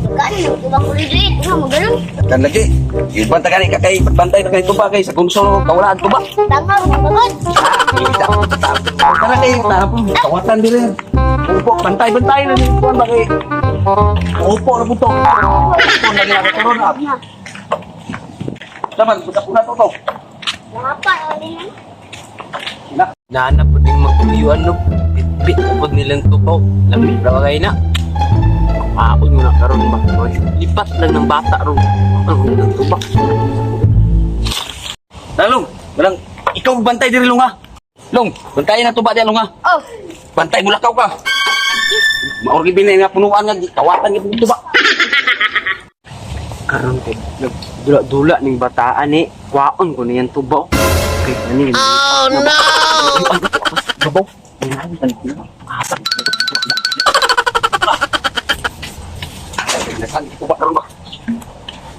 Pagkaan na, tuba ko rin. Nga, maganon. Kan lagi. Iban ta gani ka kay pagbantay ta kay tuba kay sa konsolo kawalaan tuba. Tama, magagod. Tara kay tapon kawatan dili. Upo, bantay bantay na ni kuan ba kay. Upo na puto. Upo na gina karon ah. Dapat buta puna to to. Mga pa, ano na. Na. Nana po ding magpuyuan no. Bitbit po nilang tubaw. Lamig ra kay na. Paon mo na karon ba? Lipat lang ng bata ron. Ang ng tuba. Lalong, walang ikaw bantay diri long ha. Long, bantayan na tuba diyan long ha. Oh, Bantay mo lakaw ka. Maor gid binay nga punuan nga kawatan gid tuba. Karon kay dula-dula ning bataan eh. Kwaon ko niyan tubaw. Kay ani. Oh no. Babaw. Nasaan tuba karon ba?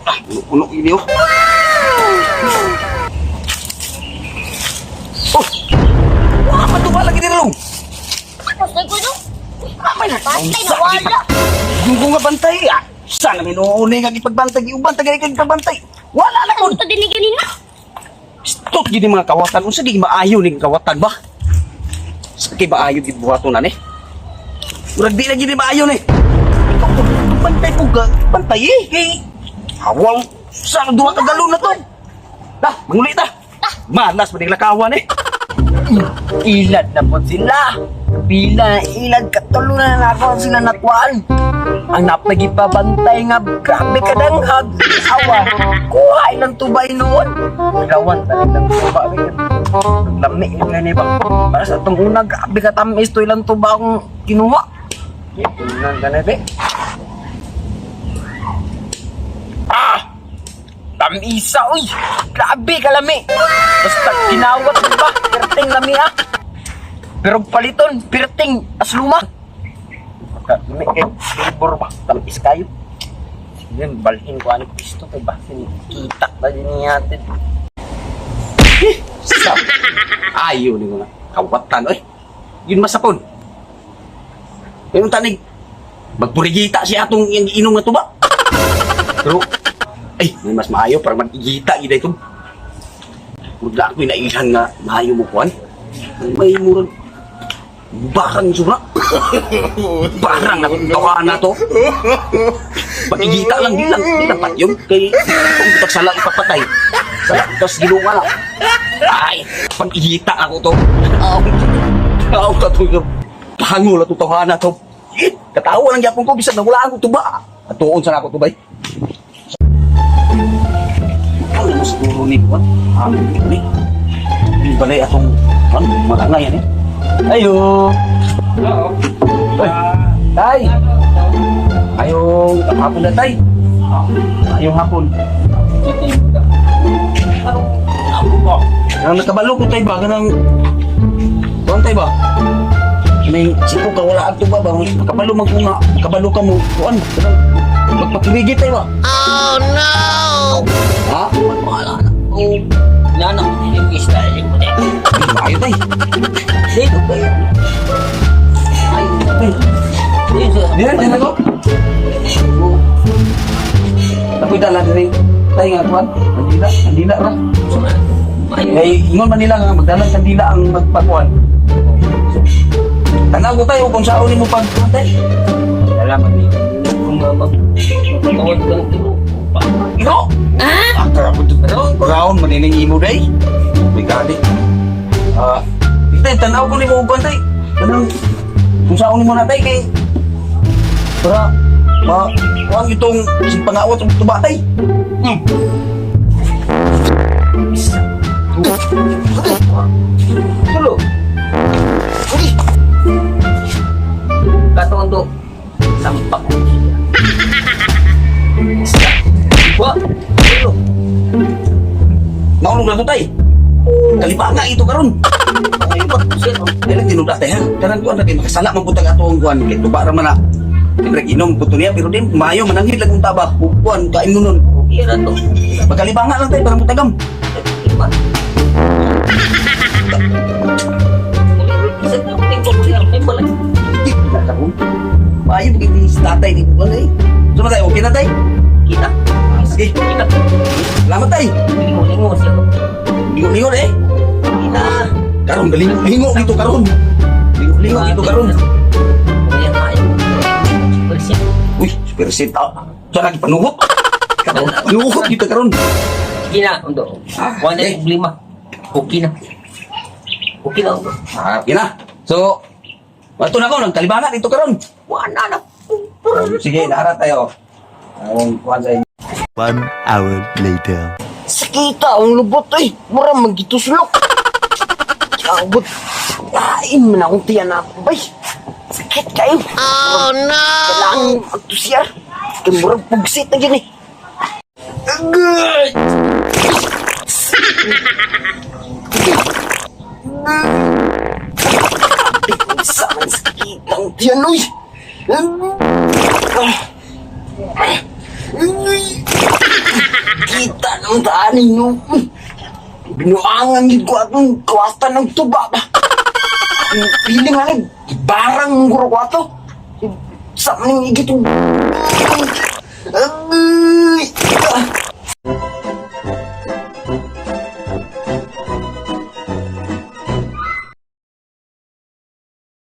Ah, puno ini oh. Oh. Wah, pa tuba lagi diri long. tapos na ko do. Amay na. Bantay na wala. Yung nga bantay ah. Sana minuuni nga gipagbantay, giuban tagay kag pagbantay. Wala na Ano kun. to din ganina? Stot gid ni mga kawatan unsa di maayo ning kawatan ba? Sa kay maayo gid buhaton na ni. Murag di na gid ni maayo ni. Ikaw to bantay ko ga, bantay eh kay hawang sa duha ka galon na to. Dah, manguli ta. Malas man lakawan eh. Ilad na po sila. Pila na ilad katulo na nako sila nakuan. Ang napagipabantay nga grabe ka danghag. Awa, kuha ilang tubay noon. Lawan talagang tuba. Lami nga ni ba. Para sa atong una, grabe ka tamis to ilang tuba akong kinuha. Itunan ka na be. Ah! Tamisa, uy! Grabe kalami! Basta kinawat mo ba? Pirting lami ah! Pero paliton, pirting asluma! Lami kay flavor ba? Tamis kayo. Sige, balhin ko ano pisto kay basin kita na din niya atin. Sa ayo ni nga kawatan oy. Yun masapon. Yung tanig magburigita siya atong iyang giinom nga tuba. Pero ay, may mas maayo para mag-igita gid ito. Murag ako inaihan nga maayo mo kuan. May murag barang sobra. Barang na tawa na to. Pag-igita lang di lang patyon kay kung bitag sala ipapatay. Sala tas ginunga lang. Ay, pag-igita ako to. Aw, aw ka to. Pangula to tawhana to. Eh, katawa lang gyapon ko bisan nawala ako tuba. Atuon sa ako tubay. Ano mo siguro ni Juan? Ah, ni. Di balay atong ano, malangay yan eh. Ayo. Ay, tay. Ayong hapon na tay. Ayong hapon. Ang nakabalo ko tay ba kanang kuan tay ba? May siko ka wala ato ba ba nakabalo man ko nga nakabalo ka mo kuan kanang magpakirigit tay ba? Oh no! Ha? Wala na. Oh, nana, yung style ko din. Ay, maayo tay. Dito kayo. Ay, Ay, dito. dire dire ko. Ako'y dala dire tay nga kuan. Kandila, kandila ra. Kay ingon man nila nga magdala ng kandila ang magpakuan. Tanaw ko tayo kung saan mo pag kuan tay. Salamat ni. Kung mapatawad ka ng tiro. Iro! Ah? Brown, manining imo day. May gani. Ah, tay, tanaw ko nimo og kuan tay. Kanang kung saan nimo na tay kay para ma kuan itong sing pangawat og tuba tay. Isa, duha, Tulo. Katondo. Sampak ko siya. Isa. Dua. Tulo. Maulog na to tay. Kalibanga ito karon. Ay, ba? Dili tinuda tay ha. Kanang kuan na kay makasala man pud ato ang kuan kay tuba ra man na. Siyempre, inom po to niya, pero di, maayo, mananghid lang kung taba. Kuan, kain mo nun. Okay ra to. Magkalibanga lang tayo para mutagam. Iba. Isa na tingko ko siya. May balik. Hindi, nakaroon. Maayo, magiging si tatay, di ko eh. So, tayo, okay Okay na, tay. Kita. Sige. Kita. Salamat, tay. Lingo-lingo siya. Lingo-lingo na eh. Kita. Karon galingo-lingo dito karon. Lingo-lingo dito karon. Kaya kayo. Super siya. Uy, super sit ah. Sa lagi panuhot. Panuhot dito karon. Sige na, Undo. Ah, Wala eh. na problema. Okay na. Okay na, Undo. Ah, okay na. So, ato na ko nagtalibana dito karon. Wala na. Sige, naara tayo. Ang kuan sa inyo. 1 hour later. Sakita ang lubot eh. Mura magituslok. Abot. Kain man akong tiyan ako, bay. Sakit kayo. Oh no! Kailangan magtusyar. Kaya murag pugsit na yun eh. Agay! Saan sakit ang tiyan, uy? Uy! Kita ng daan ninyo. Binuangan gid ko atong kawatan ng tuba ba. Ang Piling nga nag barang mong guro ko ato. Sa maning igit. Agoy!